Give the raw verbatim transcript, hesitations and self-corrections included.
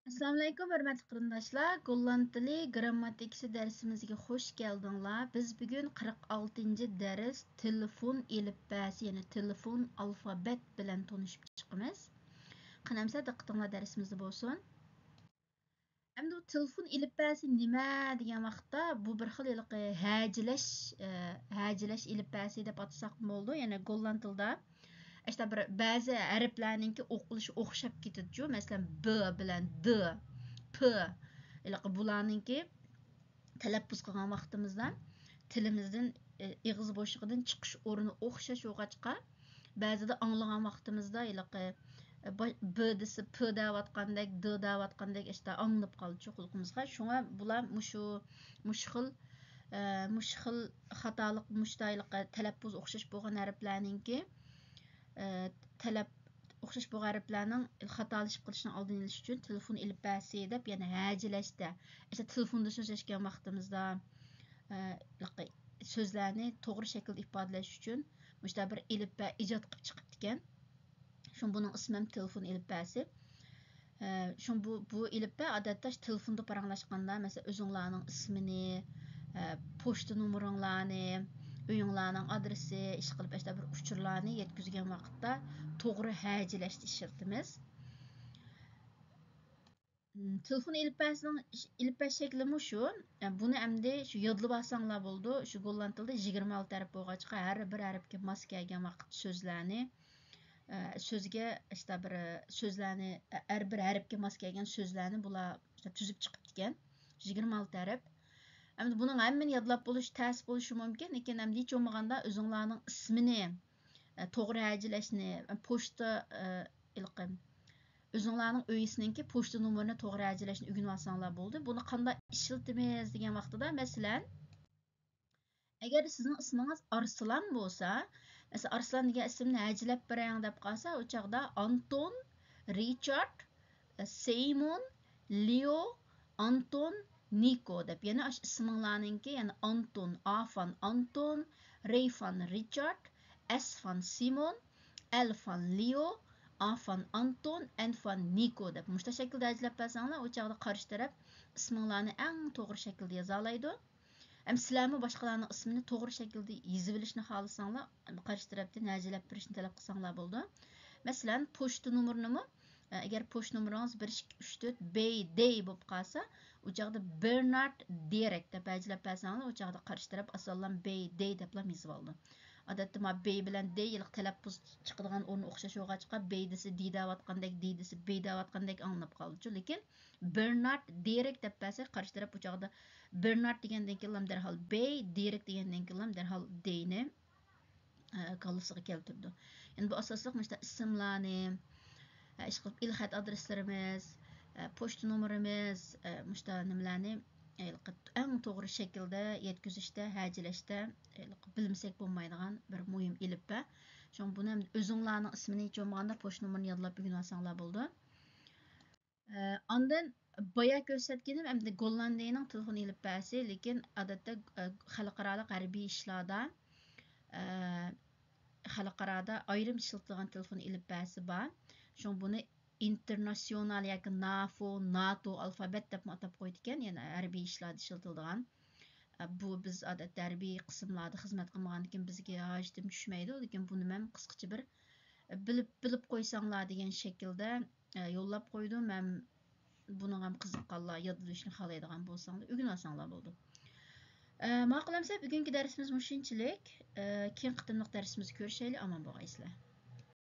ئەسسالامۇئەلەيكۇم، ھۆرمەتلىك قېرىنداشلار! گوللاند تىلى گىرامماتىكىسى دەرسىمىزگە خۇش كەلدىڭلار. بىز بۈگۈن قىرىق ئالتىنچى دەرس، تېلېفون ئېلىپبەسى، يەنى تېلېفون ئالفابېت بىلەن تونۇشۇپ چىقىمىز. قېنى ئەمسە دىققىتىڭلار دەرسىمىزدە بولسۇن. ئەمدى بۇ تېلېفون ئېلىپبەسى نېمە دېگەن ۋاقىتتا، بۇ بىر خىل ھېلىقى ھەجىلەش، ئە، ھەجىلەش ئېلىپبەسى دەپ ئاتىساقمۇ بولىدۇ. يەنى گوللاند تىلىدا ئىشتە بىر بەزى ھەرپلەرنىڭكى ئوقۇلۇشى ئوخشاپ كېتىدىچۇ. مەسىلەن، ب بىلەن د، پ، ھېلىقى بۇلارنىڭكى تەلەپپۇز قىلغان ۋاقتىمىزدا تىلىمىزدىن، ئېغىز بوشلۇقىدىن چىقىش ئورنى ئوخشاش بولغاچقا، بەزىدە ئاڭلىغان ۋاقتىمىزدا ھېلىقى، ب دېسە پ دەۋاتقاندەك، د دەۋاتقاندەك ئىشتا ئاڭلىنىپ قالىدۇ قۇلىقىمىزغا. شۇڭا بۇلار مۇشۇ، مۇشۇ خىل، مۇشۇ خىل خاتالىق، مۇشتا ھېلىقى تەلەپپۇز ئوخشاش بولغان ھەرپلەرنىڭكى، تەلەپ ئوخشاش بولغان ھەرپلەرنىڭ خاتالىشىپ قېلىشىنىڭ ئالدىنى ئېلىش ئۈچۈن تېلېفون ئېلىپبەسى دەپ، يەنى ھەجىلەشتە، ئەسلى تېلېفوندا سۆزلەشكەن ۋاقتىمىزدا، ئە، سۆزلەرنى توغرا شەكىلدە ئىپادىلەش ئۈچۈن مۇشۇنداق بىر ئېلىپبە ئىجاد قىلىپ چىقىپتىكەن. شۇڭا بۇنىڭ ئىسمى ھەم تېلېفون ئېلىپبەسى. ئە، شۇڭا بۇ، بۇ ئېلىپبە ئادەتتە تېلېفوندا پاراڭلاشقاندا، مەسىلەن، ئۆزۈڭلارنىڭ ئىسمىنى، ئە، پوچتا نومۇرۇڭلارنى، ئۆيۈڭلارنىڭ ئادرېسى، ئىشقىلىپ ئاشۇنداق بىر ئۇچۇرلارنى يەتكۈزگەن ۋاقىتتا توغرا ھەجىلەشتە ئىشلىتىمىز. تېلېفون ئېلىپبەسىنىڭ، ئېلىپبە شەكلى مۇشۇ. بۇنى ئەمدى شۇ يادلىۋالساڭلار بولىدۇ. شۇ گوللاند تىلىدا يىگىرمە ئالتە ھەرپ بولغاچقا، ھەر بىر ھەرپكە ماس كەلگەن ۋاقىت سۆزلەرنى، ئە، سۆزگە، ئىشتا بىر، ئە، سۆزلەرنى، ئە، ھەر بىر ھەرپكە ماس كەلگەن سۆزلەرنى بۇلار تۈزۈپ چىقىپتىكەن. يىگىرمە ئالتە ھەرپ. ئەمدى بۇنىڭ ھەممىنى يادلاپ بولۇش تەس بولۇشى مۇمكىن، لېكىن ئەمدى ھېچ بولمىغاندا ئۆزۈڭلارنىڭ ئىسمىنى، ئە، توغرا ھەجىلەشنى، ئە، پوچتا، ئە، ھېلىقى ئۆزۈڭلارنىڭ ئۆيىسىنىڭكى پوچتا نومۇرىنى توغرا ھەجىلەشنى ئۆگىنىۋالساڭلار بولدى. بۇنى قانداق ئىشلىتىمىز دېگەن ۋاقتىدا، مەسىلەن، ئەگەر سىزنىڭ ئىسمىڭىز ئارسلان بولسا، مەسىلەن، ئارسلان دېگەن ئىسىمنى ھەجىلەپ بېرەڭ دەپ قالسا، ئۇ چاغدا ئانتون، رىچارد، سەيمون، لېئو، ئانتون، نىكو دەپ، يەنى ئاشۇ ئىسمىڭلارنىڭكى، يەنى ئانتون، ئافان ئانتون، رەيفان رىچارد، ئەسفان سىمون، ئەلفان لېئو، ئافان ئانتون، ئەنفان نىكو دەپ مۇشۇنداق شەكىلدە ھەجىلەپ بەرسەڭلار، ئۇ چاغدا قارشى تەرەپ ئىسمىڭلارنى ئەڭ توغرا شەكىلدە يازالايدۇ. ھەم سىلەرمۇ باشقىلارنىڭ ئىسمىنى توغرا شەكىلدە يېزىۋېلىشنى خالىساڭلار، قارشى تەرەپتىن ھەجىلەپ بېرىشنى تەلەپ قىلساڭلار بولىدۇ. مەسىلەن، پوچتا نومۇرىنىمۇ، ئە، ئەگەر پوچتا نومۇرىڭىز بىر، ئىككى، ئۈچ، تۆت، بەي، دەي بولۇپ قالسا، ئۇ چاغدا بېرنارد دېرېك دەپ ھەجىلەپ بەرسەڭلار، ئۇ چاغدا قارشى تەرەپ ئاسانلا بەي، دەي دەپلا يېزىۋالىدۇ. ئادەتتە ما بەي بىلەن دەي ھېلىقى تەلەپپۇز چىقىدىغان ئورنى ئوخشاش بولغاچقا، بەي دېسە دى دەۋاتقاندەك، دەي دېسە بەي دەۋاتقاندەك ئاڭلىنىپ قالىدۇ. لېكىن بېرنارد دېرېك دەپ بەرسەك، قارشى تەرەپ ئۇ چاغدا بېرنارد دېگەندىن كېيىنلا دەرھال بەي، دېرېك دېگەندىن كېيىنلا دەرھال دەينى، ئە، كاللىسىغا كەلتۈرىدۇ. يەنى بۇ ئاساسلىق مۇشۇنداق ئىسىملارنى، ئە، ئىشقىلىپ ئېلخەت ئادرېسلىرىمىز، ئە، پوچتا نومۇرىمىز، ئە، مۇشۇنداق نېمىلەرنى، ئە، ئەڭ توغرا شەكىلدە يەتكۈزۈشتە، ھەجىلەشتە، ئە، بىلمىسەك بولمايدىغان بىر مۇھىم ئېلىپبە. شۇڭا بۇنى ئۆزۈڭلارنىڭ ئىسمىنى ھېچ بولمىغاندا پوچتا نومۇرىنى يادلاپ ئۆگىنىۋالساڭلار بولىدۇ. ئە، ئاندىن بايا كۆرسەتكىنىم ئەمدى گوللاندىيىنىڭ تېلېفون ئېلىپبەسى، لېكىن ئادەتتە، ئە، خەلقئارالىق ھەربىي ئىشلاردا، ئە، خەلقئارادا ئايرىم ئىشلىتىلىدىغان تېلېفون ئېلىپبەسى بار. شۇڭا بۇنى ئىنتېرناسيونال ياكى نافو، ناتو ئالفابېت دەپمۇ ئاتاپ قويىدىكەن، يەنە ھەربىي ئىشلاردا ئىشلىتىلىدىغان. ئە، بۇ بىز ئادەتتە ھەربىي قىسىملاردا خىزمەت قىلمىغاندىكىن بىزگە ھاجىتىمىز چۈشمەيدۇ، لېكىن بۇنى مەن قىسقىچە بىر، ئە، بىلىپ، بىلىپ قويساڭلار دېگەن شەكىلدە، ئە، يوللاپ قويدۇم. مەن بۇنىڭغا قىزىققانلار، يادلىشىشنى خالايدىغان بولساڭلار، ئۆگىنىۋالساڭلار بولىدۇ. ئە، ماقۇل ئەمسە، بۈگۈنكى دەرسىمىز مۇشۇنچىلىك. ئە، كېيىنكى قېتىملىق دەرسىمىزدە كۆرۈشەيلى، ئامان بولغايسىلەر.